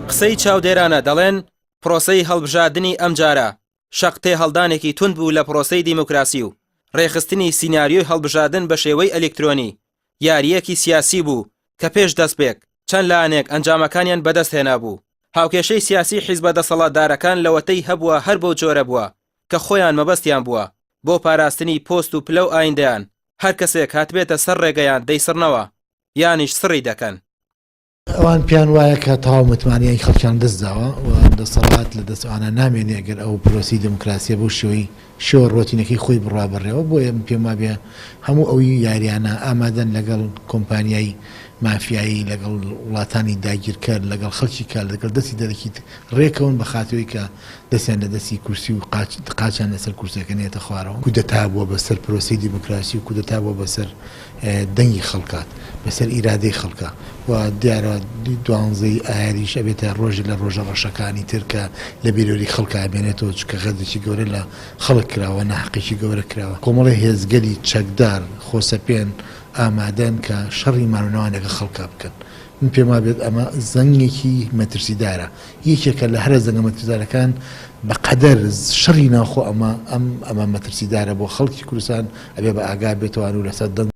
قسەی چاودێرانە دەڵێن پرۆسەی هەڵبژاردنی ئەمجارە شەق تێهەڵدانێکی توند بوو لە پرۆسەی دیموکراسی و ڕێکخستنی سیناریۆی هەڵبژاردن بە شێوەی ئەلیکترۆنی یارییەکی سیاسی بوو کە پێش دەستپێک چەند لایەنێک ئەنجامەکانیان بەدەست هێنابوو. هاوکێشەی سیاسی حیزبە دەسەڵاتدارەکان لەوەتەی هەبووە هەر بەو جۆرە بووە کە خۆیان مەبەستیان بووە بۆ پاراستنی پۆست و پلە و ئایندەیان هەر کەسێک هاتبێتە سەر ڕێگەیان دەیسڕنەوە یانیش سڕی دەکەن. ئەوان پێیان وایە کە تەواو متمانەی خەڵکیان دەست داوە و دەسەڵات لە دەست ئەوانە نامێنێ ئەگەر ئەو پرۆسەی دێموکراسییە بەو شێوەی شێوە ڕۆتینەکەی خۆی بڕوا بەڕێوە بۆیە من پێم وابێ هەموو ئەو یاریانە ئامادەن لەگەڵ کۆمپانیای مافیایی لەگەڵ وڵاتانی داگیرکەر لەگەڵ خەڵکی کە لەگەڵ دەستی دەرەکی ڕێکەون بە خاتری کە دەستیان لە دەستی کورسی و قاچ قاچیان لەسەر کورسیەکە نێتە خوارەوە. کودەتا بووە بەسەر پرۆسەی دیموکراسی و کودەتا بووە بەسەر دەنگی خەڵکات بەسەر ئیرادەی خەڵکا و دیارە دوانزەی ئایاریش ئەبێتە ڕۆژێ لە ڕۆژە ڕەشەکانی تر کە لە بیرۆری خەڵکا ئەمێنێتەوە چونکە غەدرێکی گەورە لە خەڵک کراوە ناحەقیەکی گەورە کراوە کۆمەڵێ هێزگەلی چەکدار خۆسەپێن ئامادەن کە شەڕی مانونەوان لەگەڵ خەڵکا بکەن من پێم وابێت ئەمە زەنگێکی مەترسیدارە یەکێکە لە هەرە زەنگە مەترسیدارەکان بە قەدەر شەڕی ناوخۆ ئەمە ئەم ئەمە مەترسیدارە بۆ خەڵکی کوردستان ئەبێ بە ئاگا بێتەوان و لەسەر دەنگ.